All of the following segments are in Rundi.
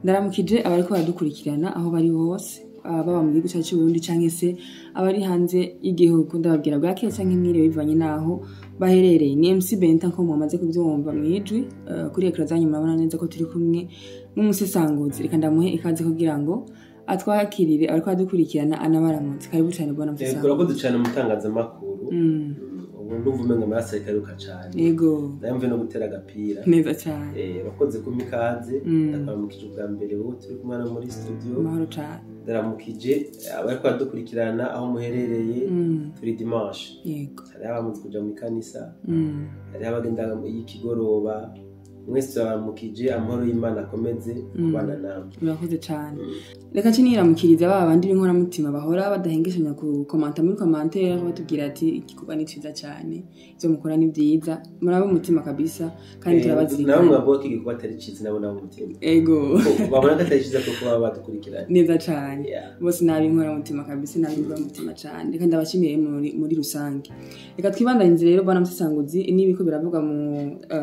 Ndaramukije abariko baradukurikirana aho bari hose, baba mu gihugu cyacu cy'Uburundi canke se abari hanze y'igihugu. Ndababwira bwakeye canke mwiriwe bivanye naho baherereye. Ni MC Benta, nko mwamaze kubyumva mwijwi kuri écran zanyu murabona neza ko turi kumwe n'umusesanguzi. Reka ndamuhe ikaze kugira ngo atwakirire abariko baradukurikirana, anabaramutse. Karibu cyane, bwana musesanguzi. Urakoze cyane, umutangazamakuru. Ubu ndumva umenga amaraso ariko aruka cyane. Nayo mve no gutera agapira. Neza cyane. Urakoze kumpa ikaze. Ndakuramukije ubwa mbere wowe turi kumwe hano muri studio. Amahoro cyane. Ndaramukije abariko baradukurikirana aho muherereye. Turi dimanche. Hariho abamaze kuja mu ikanisa, hariho abagenda y'ikigoroba. Mwese turabaramukije, amahoro y'Imana akomeze kubana namwe. Murakoze cyane. Reka niramukiriza ba bandi b'inkoramutima bahora badahengeshanya ku commenta muri commentaire, batubwira ati igikorwa ni ciza cyane, ivyo mukora ni vyiza. Muraba umutima kabisa kandi Nawe turabazirikana. mwavuga ko igikorwa atari ciza, nabo nabo umutima. Babona ko atari ciza kuko baba badukurikiranye. Neza cyane. Bose ni ab'inkoramutima kabisa, ni ab'inkoramutima cyane. Reka ndabashimiye muri rusange. Reka twibandanyirize rero, bwana musesanguzi, n'ibiko biravuga mu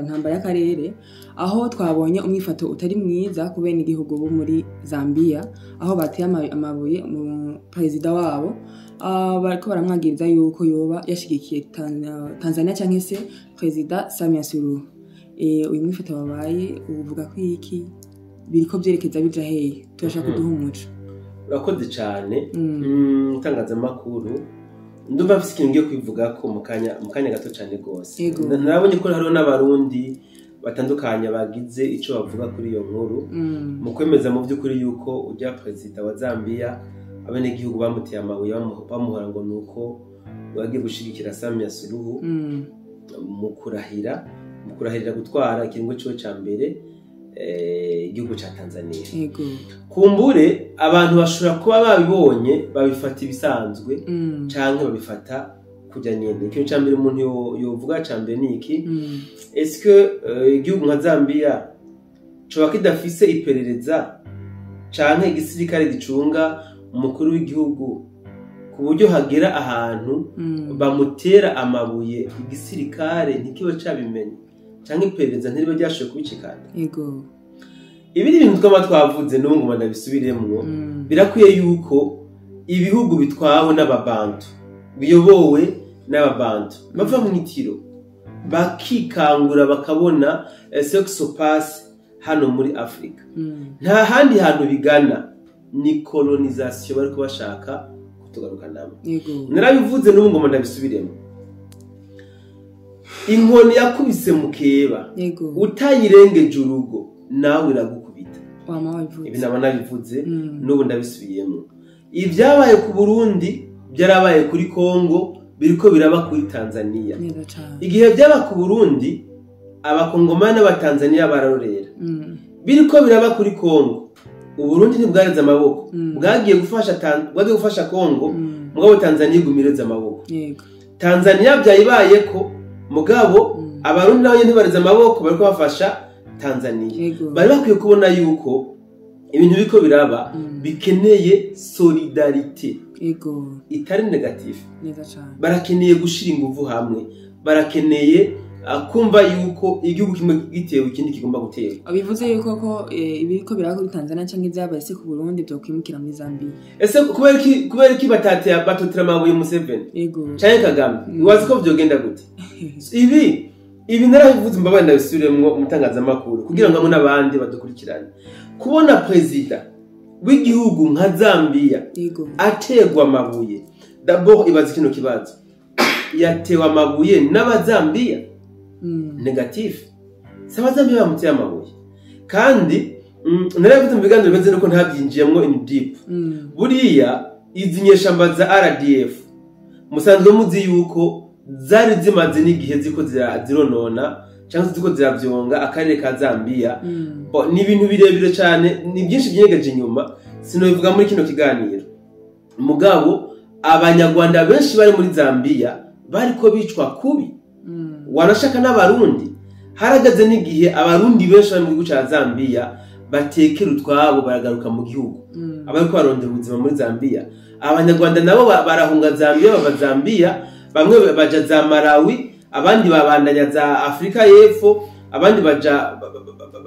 ntambara y'akarere, aho twabonye umwifato utari mwiza ku bene igihugu bo muri Zambia, aho bateye amabuye mu perezida wabo. Bariko baramwagiriza yuko yoba yashigikiye Tanzania canke se perezida Samia Suluhu. Uyu mwifato wabaye uvuga ko iki biriko vyerekeza bija hehe? Turashaka kuduha umuco. Urakoze cyane. Itangazamakuru, ndumva mfise ikintu ngiye kwivuga ko mu kanya gato cyane rwose. Narabonye ko hariho n'Abarundi batandukanye bagize ico bavuga kuri iyo nkuru, mu kwemeza mu by'ukuri yuko ujya perezida wa Zambia abenegihugu bamuteye amabuye bamuhora ngo nuko bagiye gushigikira Samia Suluhu mu kurahirira gutwara ikiringo ciwe ca mbere igihugu ca Tanzania. Kumbure abantu bashobora kuba babibonye babifata ibisanzwe canke babifata kujya nyene. Ikintu ca mbere umuntu yovuga ca mbere ni iki: est-ce que igihugu nka Zambia coba kidafise iperereza canke igisirikare gicunga umukuru w'igihugu, ku buryo hagera ahantu bamutera amabuye, igisirikare ntikibe cabimenye canke iperereza ntiribe ryashoboye kubicikana? Ibi ni ibintu twaba twavuze, n'ubu ngoma ndabisubiremwo. Birakwiye yuko ibihugu bitwawe n'Ababantu, biyobowe n'Ababantu, bava mu itiro bakikangura, bakabona ce qui se passe hano muri Afurika. Nta handi hantu bigana, ni colonisation bariko bashaka kutugarukanamo. Narabivuze, n'ubu ngoma ndabisubiremo: inkoni yakubise mukeba, utayirengeje urugo, nawe iragukubita. Wama wabivuze. Ibi naba nabivuze, n'ubu ndabisubiyemo. Ibyabaye ku Burundi byarabaye kuri Kongo, biriko biraba kuri Tanzania. Neza cane. Igihe byaba ku Burundi, Abakongomani n'Abatanzania bararorera. Biriko biraba kuri Kongo, Uburundi ntibwareze amaboko. Bwagiye gufasha Kongo, mugabo Tanzania igumireze amaboko. Tanzania byayibayeko, mugabo Abarundi nabo nyene ntibareze amaboko, bariko bafasha Tanzania. Bari bakwiye kubona yuko ibintu biriko biraba bikeneye solidarité itari négative. Neza cane. Barakeneye gushira inguvu hamwe, barakeneye kumva yuko igihugu kimwe gitewe, ikindi kigomba guterwa. Bivuze yuko ko ibiriko biraba kuri Tanzania canke ibyabaye se ku Burundi byokwimukira muri Zambia? Ese kubera iki batatera, batotera amabuye Museveni canke Kagame? Wazi ko vyogenda gute? Ibi narabivuze, mbabaye ndabisubiremwo, umutangazamakuru, kugira ngo hamwe n'abandi badukurikirane. Kubona perezida w'igihugu nka Zambia aterwa amabuye, d'abord ibaza kino kibazo: yatewe amabuye n'Abazambiya? Négatif, si Abazambiya bamuteye amabuye. Kandi narabivuze mu biganiro bimeze nuko ntabyinjiyemwo in deep. Buriya izi nyeshamba za RDF musanzwe muzi yuko zari zimaze n'igihe ziko zironona cyangwa se ziko ziravyonga akarere ka Zambia. Bo, ni ibintu birebire cyane, ni byinshi byinyegeje inyuma, sinobivuga muri kino kiganiro. Mugabo Abanyarwanda benshi bari muri Zambia bariko bicwa kubi, wanashaka n'Abarundi. Haragaze n'igihe Abarundi benshi bari mu gihugu ca Zambia batekera utwabo baragaruka mu gihugu, abariko barondera ubuzima muri Zambia. Abanyarwanda nabo barahunga Zambia, bava Zambia, bamwe baja za Malawi, abandi babandanya za Afurika y'Epfo, abandi baja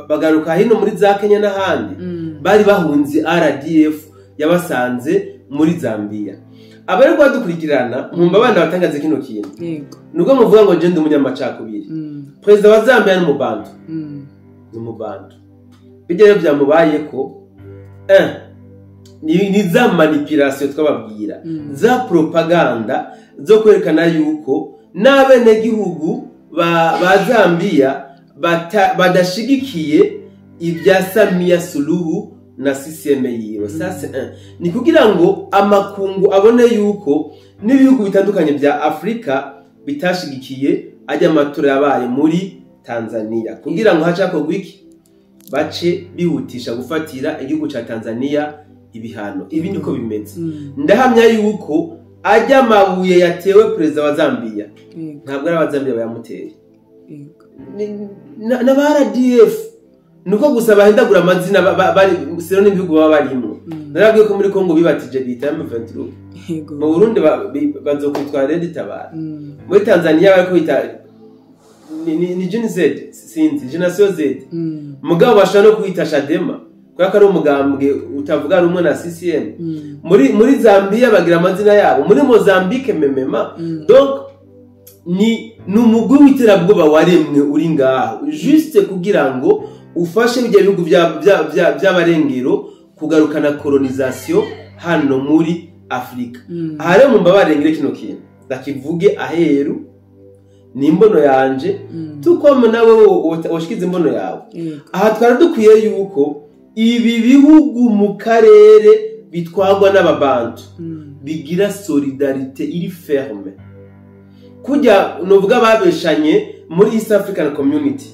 bagaruka hino muri za Kenya n'ahandi. Bari bahunze RDF yabasanze muri Zambia. Abari kwadukurikirana nkumva abana batangaze kino kintu. Yego. Nubwo muvuga ngo je ndi umunyamacakubiri. Perezida wa Zambia ni umubantu. Ni umubantu. Bijya rero byamubaye ko ni za manipulation twababwira, za propaganda zo kwerekana yuko n'abenegihugu ba Zambia badashigikiye ibya Samia Suluhu na CCM yiwe. Sasa ni kugira ngo amakungu abone yuko n'ibihugu bitandukanye bya Afrika bitashigikiye ajya amatora yabaye muri Tanzania, kugira ngo hacakorwe iki, bace bihutisha gufatira igihugu ca Tanzania ibihano. Ibi niko bimeze. Ndahamya yuko ajya amabuye yatewe perezida wa Zambia, ntabwo ari abazambia bayamuteye, n'aba RDF, nuko gusa bahindagura amazina bari sero n'ibihugu baba barimo. Narabwiye ko muri Congo bibatije bita M23, mu Burundi bazokwitwa Red Tabara, muri Tanzania bariko bita ni Gen Z, sinzi Generation Z, mugabo bashobora no kwita Chadema kubera ko ari umugambwe utavuga rumwe na CCM. Muri Zambia bagira amazina yabo, muri Mozambique memema. Donc ni umugwi w'iterabwoba waremwe uri ngaho juste kugira ngo ufashe bijya bihugu by'abarengero kugarukana colonisation hano muri Afrika. Aha rero mumba barengere kino kintu ndakivuge aheru ni imbono yanje, tukoma nawe washikize imbono yawe. Aha twari dukwiye yuko ibi bihugu mu karere bitwagwa n'ababantu bigira solidarité iri ferme, kujya nuvuga babeshanye muri East African Community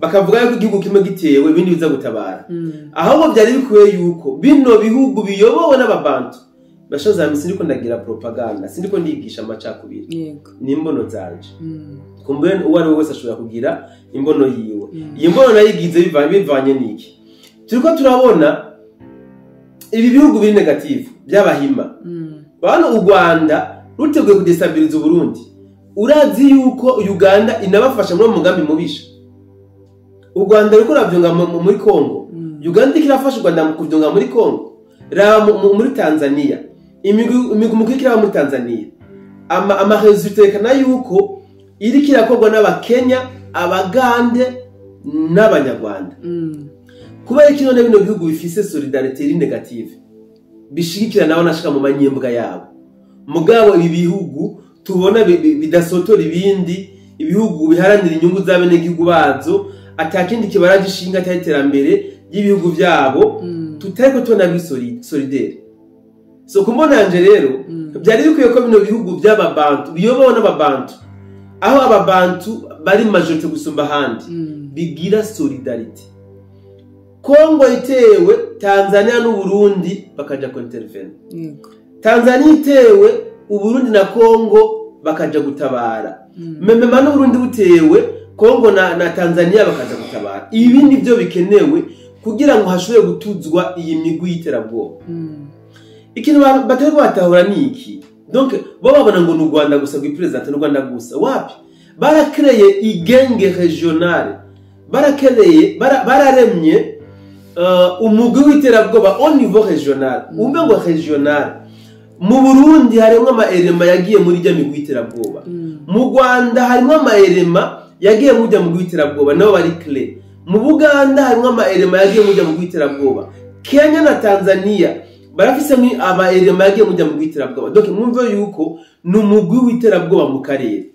bakavuga yuko igihugu kimwe gitewe ibindi biza gutabara. Ahubwo byari bikwiye yuko bino bihugu biyobowe n'ababantu bashoza, sindiko ndagira propaganda, sindiko ndigisha amacakubiri, ni imbono zanje. Kumbe uwo ari we wese ashobora kugira imbono yiwe. Iyi mbono nayigize bivanye n'iki? Turiko turabona ibi bihugu biri negative by'abahima. Bano u Rwanda ruteguye kudestabiliza Burundi. Urazi yuko Uganda inabafasha muri mugambi mubisha. U Rwanda ruko ravyonga muri Congo. Uganda ikirafasha u Rwanda mu kuvyonga muri Congo. Raba muri Tanzania. Imigumuko ikiraba muri Tanzania. Ama resultat yerekana yuko iri kirakorwa n'abakenya, abagande n'abanyarwanda. Kubera iki none bino bihugu bifise solidarité iri negative bishigikira nabo nashika mu manyembwa yabo. Mugabo ibi bihugu tubona bidasotora ibindi, ibihugu biharanira inyungu z'abenegihugu bazo, atakindi kibara gishinga cy'iterambere ry'ibihugu byabo, tutariko tubona solidaire. So kumbona yanje rero byari bikwiye ko bino bihugu by'ababantu biyobowe n'ababantu, aho ababantu bari majorité gusumba ahandi, bigira solidarité. Kongo itewe, Tanzania n'u Burundi bakaja ko intervene. Tanzania itewe, u Burundi na Kongo bakaja gutabara. Memema n'u Burundi butewe, Kongo na Tanzania bakaja gutabara. Ibi nivyo bikenewe kugira ngo hashobore gutuzwa iyi migwi y'iterabwoba. Ikintu batari batahura ni iki? Donc bo babona ngo n'u Rwanda gusa gwipresente n'u Rwanda gusa. Wapi? Barakreye igenge regionale. Barakreye bararemye umugwi w'iterabwoba au niveau regional. Umbe ngo regional. Mu Burundi harimwo ama elema yagiye muri rya migwi y'iterabwoba. Mu Rwanda harimwo ama elema yagiye muri rya migwi y'iterabwoba nabo bari clé. Mu Buganda harimwo ama elema yagiye muri rya migwi y'iterabwoba. Kenya na Tanzania barafise aba elema yagiye muri rya migwi y'iterabwoba. Donc mwumve yuko ni umugwi w'iterabwoba mu karere.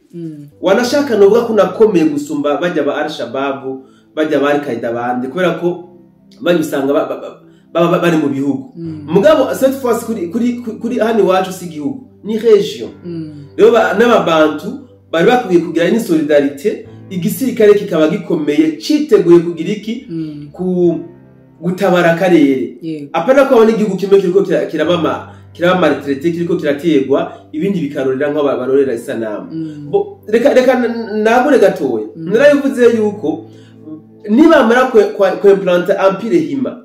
Wanashaka novuga ko nakomeye gusumba bajya ba Al-Shabaab, bajya ba Al-Qaeda bandi, kubera ko banyusanga baba bari mu bihugu. Mugabo cette fois kuri hano iwacu si igihugu, ni region. Rero n'ababantu bari bakwiye kugira ni solidarité, igisirikare kikaba gikomeye citeguye kugira iki ku gutabara akarere. Apana ko abona igihugu kimwe kiriko kiraba maltraité, kiriko kirategwa, ibindi bikarorera nko barorera isanamu. Reka nagure gatoya. Narabivuze yuko nibamara kwimplanta empire hima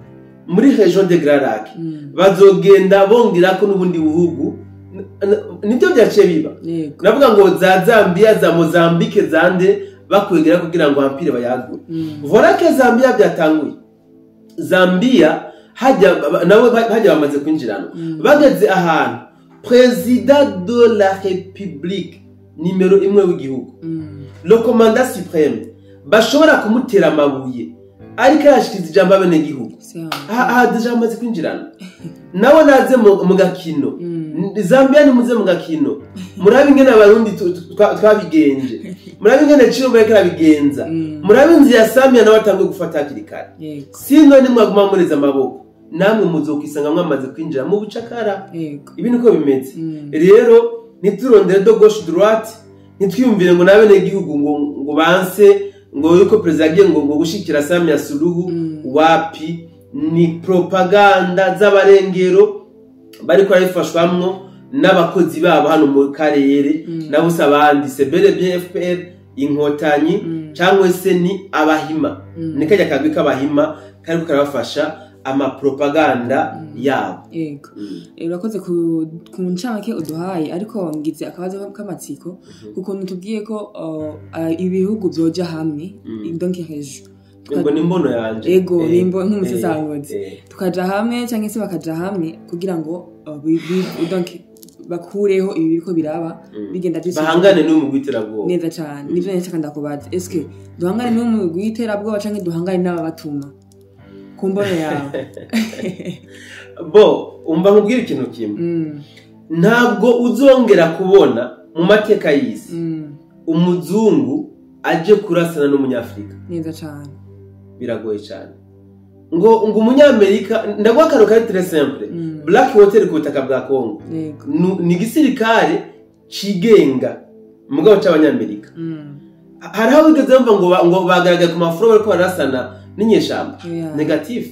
muri region de Grand Lac, bazogenda bongera ko n'ubundi buhugu nibyo byaciye biba. Navuga ngo za Zambia, za Mozambique, zande bakwegera kugira ngo empire bayagure. Voilà que Zambia byatanguye. Zambia Hajya nabo hajya bamaze kwinjirana, bageze ahantu président de la République nimero 1 w'igihugu, le commandant suprême, bashobora kumutera amabuye ariko arashikiriza ijambo abenegihugu. Aha déjà bamaze kwinjirana, nawe naze mu gakino. Zambia nimuze mu gakino, murabe ingene Abarundi twabigenje, murabe ingene Chilombo yariko arabigenza, murabe inzu ya Samia nawe atanguye gufata hakiri kare. Sino nimwaguma mureze amaboko, namwe muzokwisanga mwamaze kwinjira mu bucakara. Ibi niko bimeze. Rero ntiturondere de gauche droite, ntitwiyumvire ngo n'abenegihugu ngo banse ngo yuko perezida yagiye ngo gushikira Samia Suluhu. Wapi, ni propaganda z'abarengero bariko barabifashwamwo n'abakozi babo hano mu karere. Nabo se abandi, c'est bel et bien FPR Inkotanyi, cyangwa se ni Abahima. Ni kajya kagwi k'Abahima kariko karabafasha amapropaganda yabo. Yego. Urakoze ku ncamake uduhaye, ariko ngize akabazo k'amatsiko kukuntu tubwiye ko ibihugu byoja hamwe, donc région. Ngo ni imbono yanje. Ego, nimbo nk'umusesanguzi, tukaja hamwe cyangwa se bakaja hamwe kugira ngo donc bakureho ibi biriko biraba bigenda byose. Bahangane n'umugwi w'iterabwoba. Neza cyane, nivyo nshaka ndakubaza: eske duhangane n'umugwi w'iterabwoba canke duhangane n'ababatuma, ku mbono yawe? Bo umva nkubwire ikintu kimwe: ntabwo uzongera kubona mu mateka y'isi umuzungu aje kurasana n'Umunyafurika. Neza cyane. Biragoye cyane ngo Umunyamerika, ndaguha akantu kari très simple: Black Water ku butaka bwa Congo ni igisirikare cigenga mugabo c'Abanyamerika. Hari aho wigeze bumva ngo bagaragaye ku mafuro bariko barasana n'inyeshamba? Négatif.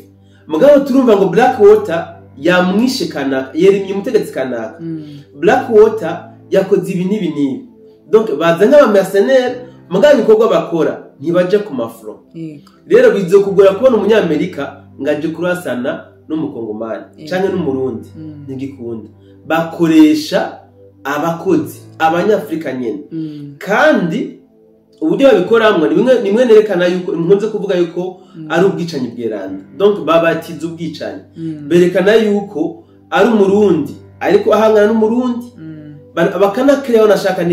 Mugabo turumva ngo Black Water yamwishe kanaka, yerimye umutegetsi kanaka, Black Water yakoze ibi n'ibi n'ibi. Donc baza nk'aba mercenaires, mugabo ibikorwa bakora ntibaja ku mafuro. Rero bizokugora kubona Umunyamerika ngo aje kurasana n'Umukongomani canke n'Umurundi. Ntigikunda, bakoresha abakozi Abanyafurika nyene. Kandi uburyo babikoramwo ni bimwe nerekana yuko nkunze kuvuga yuko ari ubwicanyi bweranda. Donc babatiza ubwicanyi, berekana yuko ari Umurundi ariko ahangana n'Umurundi. Bakanakereho nashaka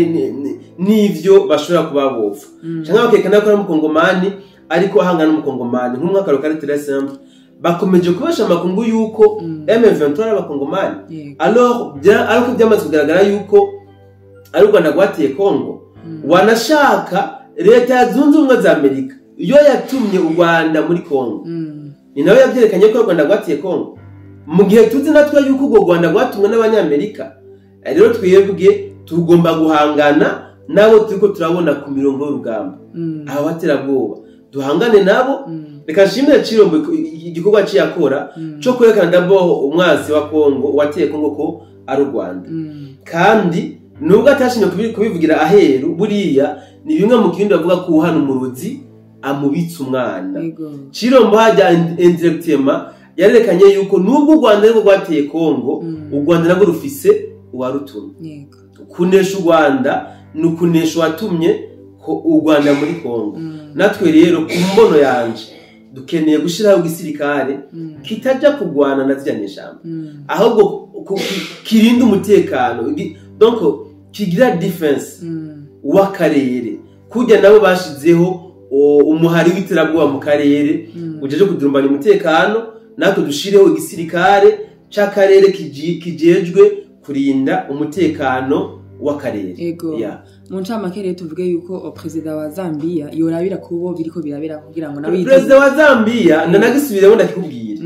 n'ivyo bashobora kuba bopfa, canke bakerekana ko ari Umukongomani ariko ahangana n'Umukongomani. Nk'umwaka kari très simple, bakomeje kubesha amakungu yuko M23 ari Abakongomani, alors bien ariko byamaze kugaragara yuko ari u Rwanda rwateye Congo. Wanashaka Leta Zunze Ubumwe za Amerika iyo yatumye u Rwanda muri Congo, ni nawe yabyerekanye ko u Rwanda rwateye Congo, mu gihe tuzi natwe yuko urwo Rwanda rwatumwe n'Abanyamerika. Rero twebwe tugomba guhangana nabo turiko turabona ku mirongo y'urugamba, aba baterabwoba duhangane nabo. Reka nshimire Chilombo igikorwa ciyakora co kwerekana d'abord umwansi wa Congo wateye Congo ko ari u Rwanda. Kandi nubwo atashimye kubivugira aheru, buriya ni bimwe mu kindi bavuga ko uhana umurozi amubitsa umwana. Chilombo hajya indirectement yarerekanye yuko nubwo u Rwanda ariko rwateye Congo, u Rwanda narwo rufise uwarutumye. Kunesha u Rwanda ni ukunesha uwatumye ko u Rwanda muri Congo. Natwe rero ku mbono yanje dukeneye gushyiraho igisirikare kitajya kurwana na ziriya nyeshyamba, ahubwo kirinda umutekano, donc kigira défense w'akarere, kujya nabo bashizeho umuhari w'iterabwoba mu karere ujeje kudurumbanya umutekano, natwe dushireho igisirikare c'akarere kijejwe kurinda umutekano w'akarere. Yeah. Mu ncamake rero tuvuge yuko perezida wa Zambia yorabira kubo biriko birabera kugira ngo nawe Perezida wa Zambia, ndanagisubiremo ndakikubwira,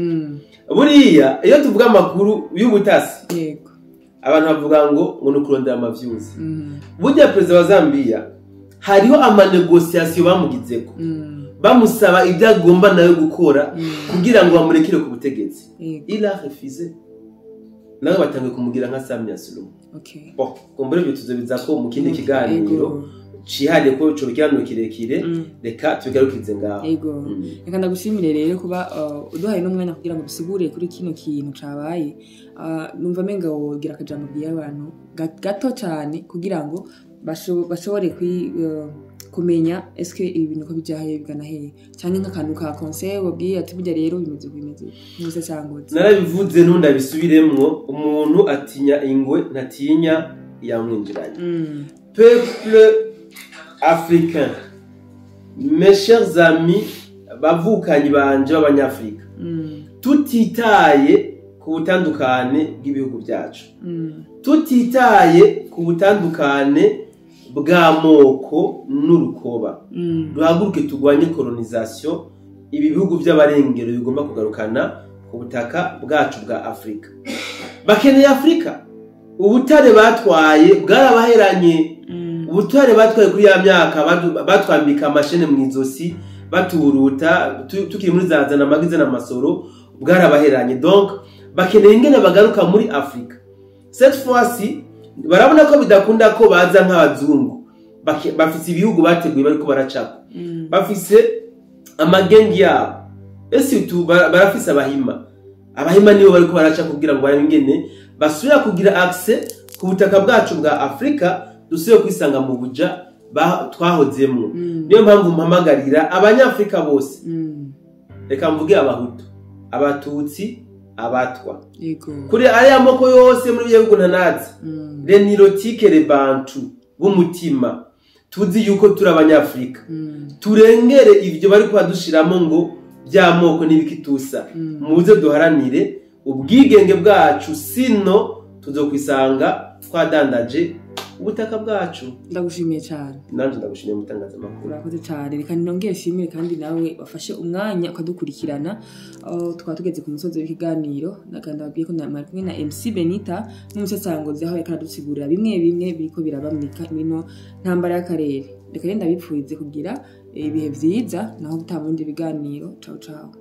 buriya iyo tuvuga amakuru y'ubutasi, abantu bavuga ngo ni ukurondera amavyuzi. Burya perezida wa Zambia hariho ama négociations bamugizeko, bamusaba ibyo agomba nawe gukora kugira ngo bamurekere ku butegetsi. Il a refusé, nawe batangiye kumugira nka Samia Suluhu. Bon, kumbure ibyo tuzobiza ko mu kindi kiganiro cihariye, ko ico kiganiro kirekire. Reka tubigarukirize ngaho. Reka ndagushimire rero kuba uduhaye n'umwanya kugira ngo dusigure kuri kino kintu cabaye. Numva menga wogira akajambo bwiye abantu gato cyane kugira ngo bashobore Kumenya eske ibi bintu ko bija hehe, bigana hehe, canke nk'akantu ka conseil wabwiye ati burya rero bimeze uku, bimeze uku, nk'umusesanguzi. Narabivuze, ntundabisubiremwo: umuntu atinya ingwe ntatinya yamwinjiranye. Peuple africain, mes chers amis, bavukanyi banje b'Abanyafrika, tutitaye ku butandukane bw'ibihugu byacu, tutitaye ku butandukane bw'amoko n'urukoba, duhaguruke turwanye colonisation. Ibi bihugu by'abarengero bigomba kugarukana ku butaka bwacu bwa Afurika. Bakeneye Afurika. Ubutare batwaye bwarabaheranye. Ubutare batwaye kuri ya myaka batwambika amashene mu izosi, baturuta tukiri muri za zana amagize n'amasoro, bwarabaheranye. Donc bakeneye ingene bagaruka muri Afurika. Cette fois-ci barabona ko bidakunda ko baza nk'abazungu. Bafise ibihugu bateguye bariko baracako, bafise amagengi yabo, ese tu barafise Abahima. Abahima nibo bariko baraca kugira ngo barabe ingene basubira kugira accès ku butaka bwacu bwa Afurika, dusubire kwisanga mu buja twahozemwo. Niyo mpamvu mpamagarira Abanyafurika bose, reka mvuge Abahutu, Abatutsi, Abatwa, kuri ariya moko yose muri bihugu ntanazi, les nilotiques, les bantu b'umutima, tuzi yuko turi Abanyafurika, turengere ivyo bari kubadushiramo ngo by'amoko n'ibikitusa. Muze duharanire ubwigenge bwacu, sino tuzokwisanga twadandaje ubutaka bwacu. Ndagushimiye cyane. Nanje ndagushimiye, mutangazamakuru. Urakoze cyane. Reka nongere nshimire kandi nawe wafashe umwanya ukadukurikirana. Aho tukaba tugeze ku musozi w'ikiganiro, nakanda babwiye ko mwari kumwe na MC Benita n'umusesanguzi, aho yariko aradusigurira bimwe bimwe biriko biraba mino ntambara y'akarere. Reka rero ndabipfurize kugira ibihe vyiza, naho butaha mu bindi biganiro. Ciao ciao.